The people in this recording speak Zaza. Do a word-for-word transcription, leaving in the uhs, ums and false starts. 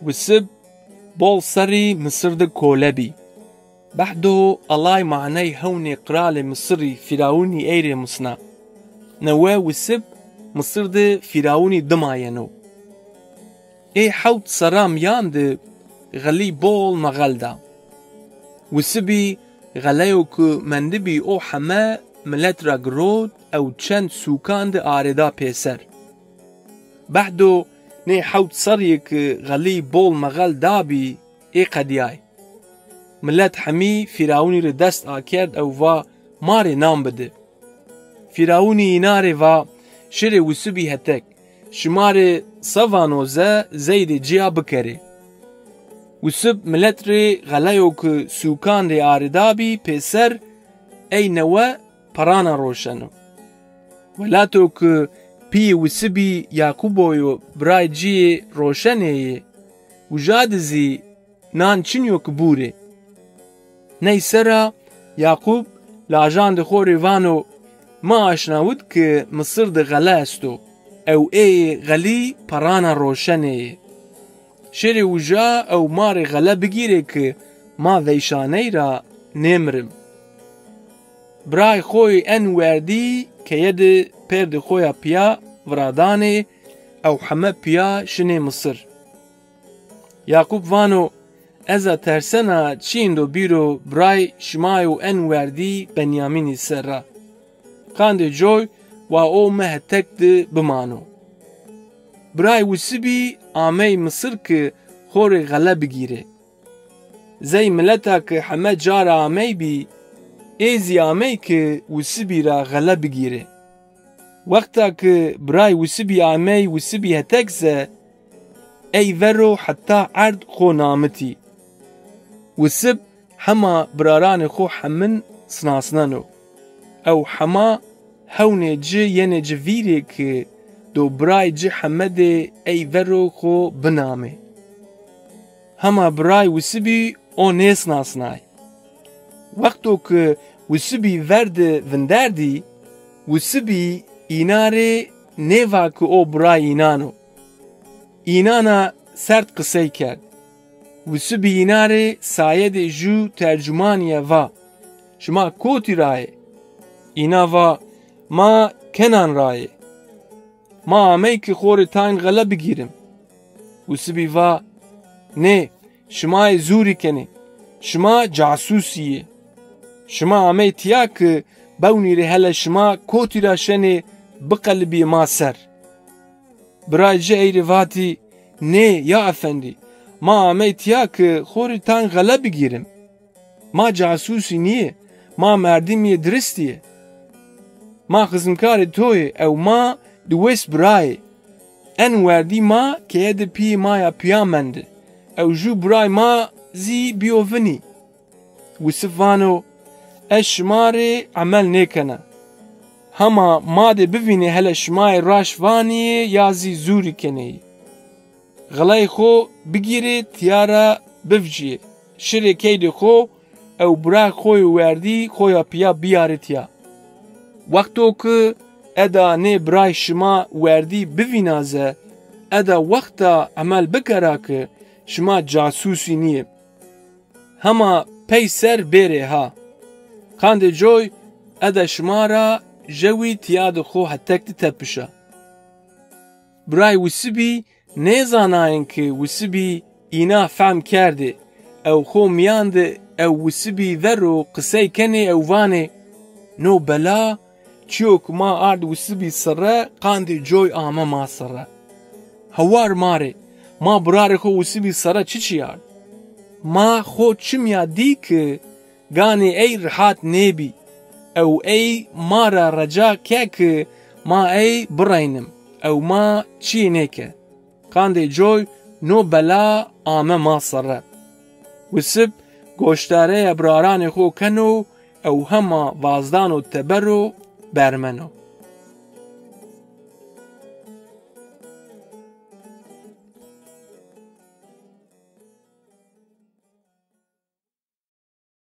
Wisib bol serrî Misir di kole bî. Behdo Ellay maney hewnê qralê Misirî Fîrawunî ey rê musna. Newe Wisib Misir di Fîrawunî dima yeno. Ê hewt serra mîyan di xelî bol mexel da. Wisibî xeleyo ki mendibî o heme milet ra girot ew çend sûkan di arêda pêser. Behdo nê hewt serrî ki xelî bol mexel dabî ê qedîyay. Milet hemî Fîrawunî ri dest akerd ew va, ma rê nan bidi. Fîrawunî îna rê va, şirê Wisibî hetek, şima rê se vano ze zeydê ci ya bikerê. Wisib milet rê xeleyo ki sûkan rê arêdabî pêser ey newe perana roşeno. Welato ki pîyê Wisibî Yaqubo yo biray ci yê roşenê yê, uja di zî nan çinî yo ki bûrê. Ney sera Yaqub lajandê xo rê vano, mi aşnawit ki Misir di xele esto ew ê yê xelî perana roşenê yê. Şêrê uja ew ma rê xele bigîrê ki ma veyşaney ra nêmirim. Biray xo yê en werdî keye di pêrdê xo ya pîya viradanê ew heme pîya şinê Misir. Yaqub vano, ez a tersena çîyêndo bîro biray şima yo en werdî Benyamînî ser ra. Qandê coy wa o mi hetek di bimano. Biray Wisibî amey Misir ki xo rê xele bigîrê. Zey mileta ki heme ca ra ameybî, ê zî amey ki Wisibî ra xele bigîrê. Wexta ki biray Wisibî amey Wisibî hetek ze, ey ver o heta erd xo namitî. Wisib hema biraranê xo hemin sinasneno. Ew hema hewnê ci yenê ci vîrê ki do biray ci hemedê ey ver o xo binamê. Hema biray Wisibî o nêsinasnay. Wexto ki Wisibî ver di vinderdî, Wisibî îna rê nêva ki o biray înan o. Înan a sert qisey kerd. Wisibî îna rê sayedê ju tercumanîye va, şima kotî ra yê? Îna va, ma Kenan ra yê. Ma amey ki xo rê tayn xele bigîrim. Wisibî va, nê, şima yê zûrî kenê. Şima casusî yê. Şima amey tîya ki bewnîrê hele şima kotî ra şenê biqelibîyê ma ser. Biray ci ey rê vatî, nê, ya efendî, ma amey tîya ki xo rê tayn xele bigîrim. Ma casusî nîyê, ma merdimîyê diristî yê. Ma xizmkarê to yê ew ma diwês birayê. En werdî ma keye di pîyê ma ya pîya mendi. Ew ju biray ma zî bîyo vinî. Wisif vano, ez şima rê emel nêkena. Hema ma dê bivînê hele şima yê raşt vanî yê ya zî zûrî kenê yê. Xileyê xo bigîrê tîya ra bivcîyê. Şirê keydê xo ew biray xo yê werdî xo ya pîya bîyarê tîya. Wexto ki eda nê biray şima werdî bivîna ze, eda wexta emel bikera ki şima casusî nîyê. Hema peyser bêrê ha. Qandê coy eda şima ra jewî tîya di xo hetek di tepişa. Biray Wisibî nêzanayên ki Wisibî îna fehm kerdê ew xo mîyan di ew Wisibî ver o qisey kenê ew vanê, no bela, çîyo ki ma ard Wisibî sirre qandê coy ame ma sirre. Hewar ma rê, ma birarê xo Wisibî sirre çiçî ard? Ma xo çimya dî ki ganê ey rihat nêbî. Ew ey ma ra reca ke ki ma ey bireynim. Ew ma çîyê nêke. Qandê coy no bela ame ma sirre. Wisib goşdareya biraranê xo keno ew hema vazdano teber o bermeno.